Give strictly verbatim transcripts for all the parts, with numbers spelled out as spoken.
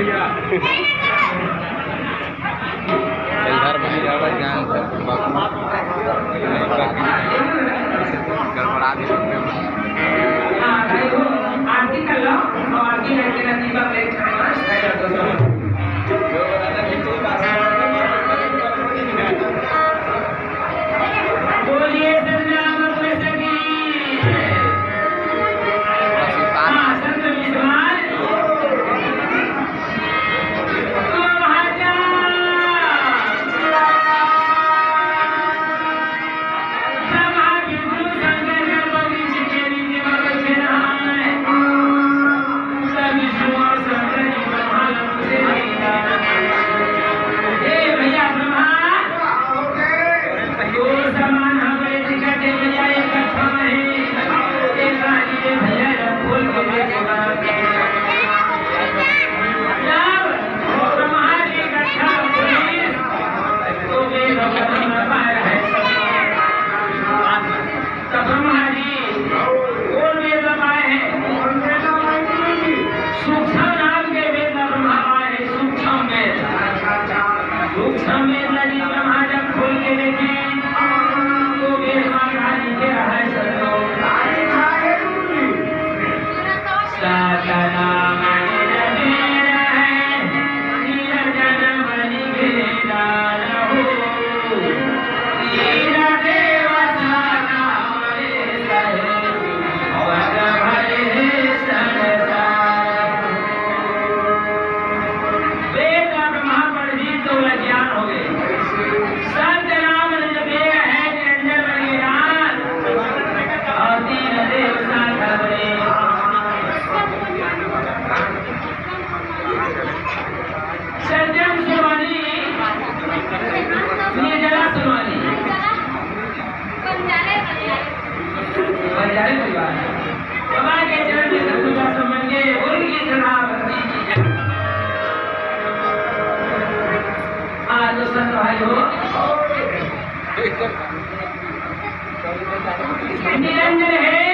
इधर बनी रहा ज्ञान से, बाकी गड़बड़ा दे। आरती कर लो, और आरती करके ना दीपक ले। बोलिए सतनाम अपने सखी। हाँ, संत विश्वास। तो महाराज, ब्रह्मा विष्णु शंकर गणपति जी के नीचे में बैठे रहा है। तब विष्णु और शंकर जी ब्रह्मा लोग से, "हे भैया ब्रह्मा, दो समान हमरे दिक्कत है भैया, एक अच्छा नहीं, एक राजी है भैया, जब खोल के देखो ना।" जब वो ब्रह्मा जी इकट्ठा पुलिस, तो वे भगवान में पाए हैं। तो ब्रह्मा जी कौन वेद में पाए हैं? सूक्ष्म नाम के वेद में ब्रह्मा पाए हैं, सूक्ष्म वेद। सूक्ष्म वेद यदि ब्रह्मा जब खोल के देखे, तो वेद में कहा लिखे रहा है, संतों। सतनाम निज वेद है, निरंजन बलि विधान हो। वीर देव सतनाम रे सहे, अवध भय हे संसार। वेद ब्रह्मा पढ़ ली तो ओला ज्ञान हो गए। सतनाम निज वेद है, निरंजन बलि विधान। और तीन देव साथ बने। सज्जन सुमनी, निर्जला सुमनी। बंजारे परिवार। बाबा के चरण में कस्तूरबा सुमन के उनकी सदा भक्ति की जय। हाँ, तो संत भाई हो। निरंजन है।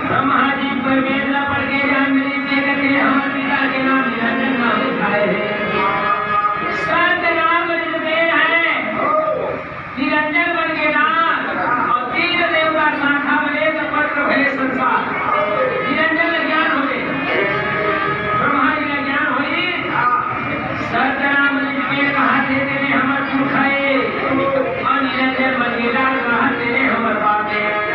ब्रह्मा जी पर वेद ला पढ़ के जान मिली, ते करके हमर पिता के नाम निरंजन नाम लिखाए है। सत नाम निज में है, निरंजन बन के नाम, और तीन देवता शाखा बने तो पत्र भय संसार। निरंजन ला ज्ञान होले, ब्रह्मा जी ला ज्ञान होई, सतनाम लिख के कहा थे तेने हमर पुरखा ए, और निरंजन बन के डाल कहा तेने हमर बाप ए।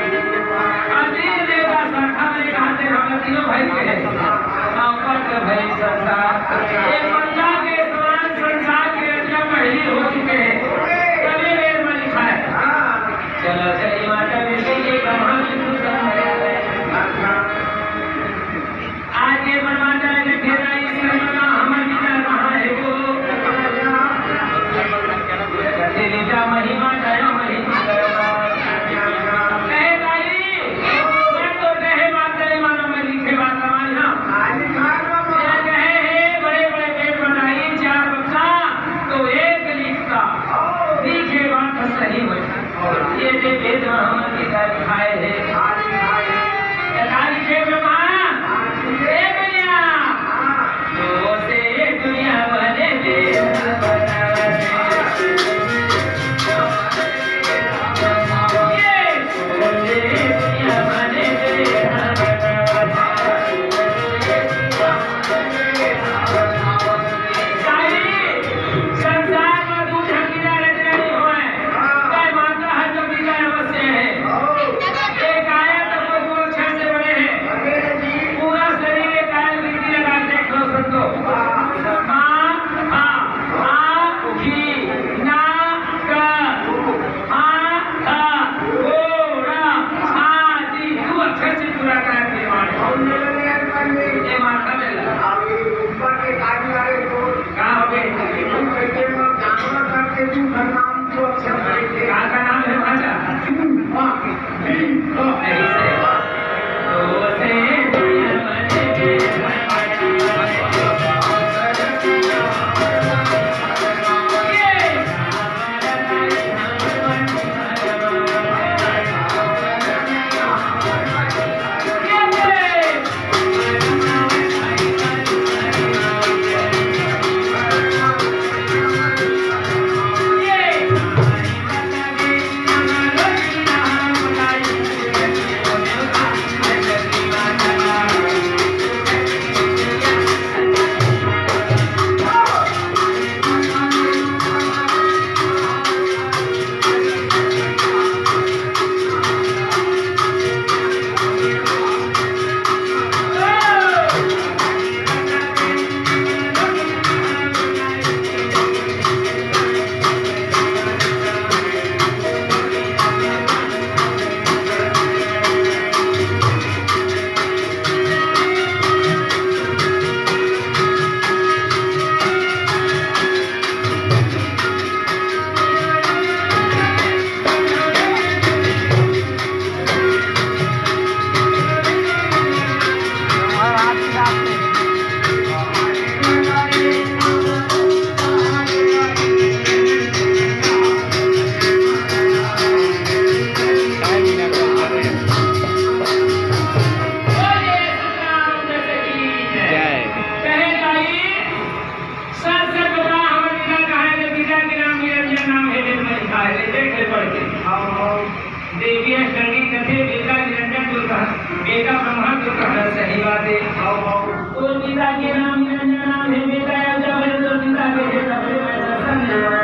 पिता के नाम निरंजन नाम हे, बेटा या जब है तो पिता के हे, तब ले मैं दर्शन देवा।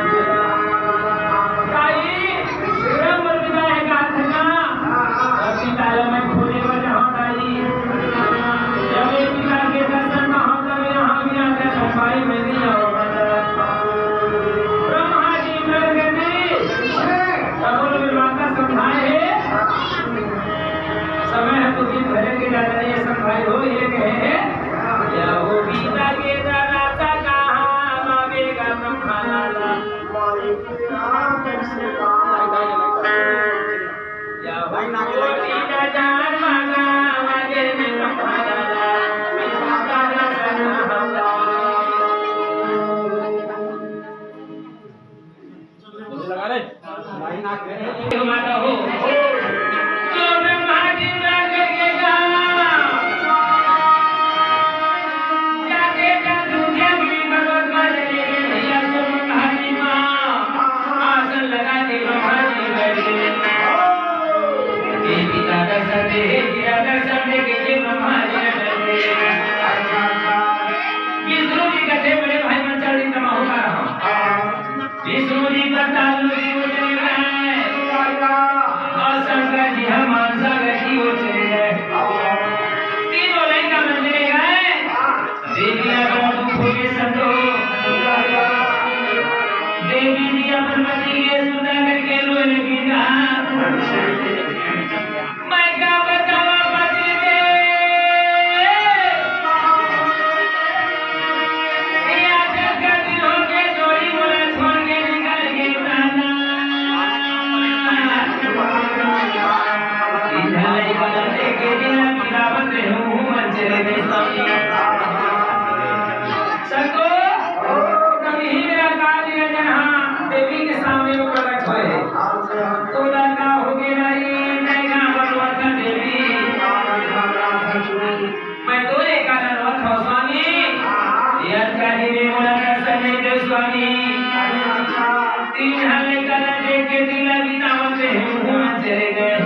ताई, ब्रह्म पिता है का थका? और पिता ला मैं खोले बजा हूँ ताई। जब ये पिता के दर्शन ना हो, तब यहाँ भी आकर सफाई में नहीं आओ। ब्रह्मा जी इंद्र के दी, तब बोलो, माता समझाए है। समय है तो दिन भरे के ज्यादा नहीं, ऐसा भाई हो, ये कहे है, या हो पिता के दादा सा कहा, मावेगा ब्रह्मा लाला। या हो पिता जान माना, मावेगा ब्रह्मा लाला, पिता दादा सा कहा। लगा रे। माता हो। तो ब्रह्मा जी जागे के कहा, जागे जादू के भी भगवत बाजे के भैया तो ब्रह्मा जी माँ। आसन लगा के ब्रह्मा जी बैठे। हे पिता दर्शन दे, हे पिता दर्शन दे के ये ब्रह्मा जी बैठे। विष्णु जी कहते, बड़े भाई मन चल रही तमाहू का रहा। विष्णु जी पाताल लोक की ओर चले गए और शंकर जी हनुमान सागर की ओर चले गए। तीनों लइका मन चले गए। देवी ला बड़ा दुख हो गए संतो। देवी जी अपन पति के सुंदर करके रोए लगी। मैं का बतावा पति देव, ये आज का दिन हो के जोड़ी मोला छोड़ के निकल गए प्राणा। इधर वाला देखे बिना गिरावत रहूं हूँ मन चले गए स्वामी। संतो, कभी ही मेरा काल निरंजन हाँ देवी के सामने वो प्रकट हुए। तोला का हो गे राई, नैना बलवंत देवी। मैं तोरे कारण रोत हूँ स्वामी। यद कहीं भी मोला दर्शन नहीं दे स्वामी। तीन हाल कर देख के दिन बितावत रहे हूँ चले गए।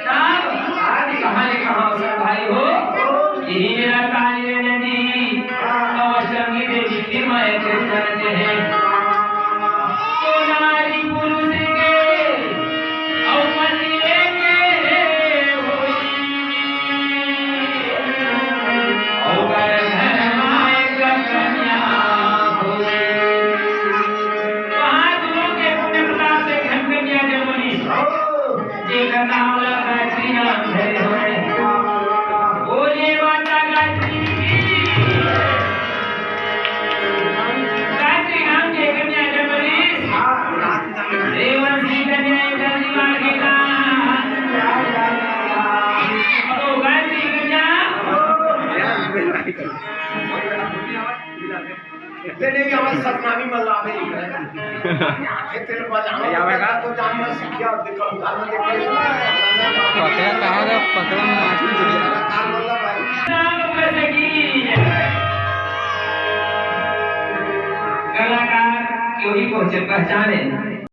तब आज कहाँ ले कहाँ अवसर भाई हो, यही मेरा काल निरंजन जी। अवसर नहीं दे फिर मैं एक करते हैं। तो नारी पुरुष के गायत्री नाम के कन्या जब देवंशी कन्या इंद्र जी मांगेगा। तो गायत्री कन्या। तेने भी हमारे सतनामी मल्ला में निकले। ये तेरे पास जाना पड़ेगा। तो जान मत सीखिया, देखो, उतार मत देखो। पकड़ा कहाँ रे? पकड़ा मार। कलाकार मल्ला भाई। नाम कैसे की? कलाकार क्यों ही पहुंचे पहचाने।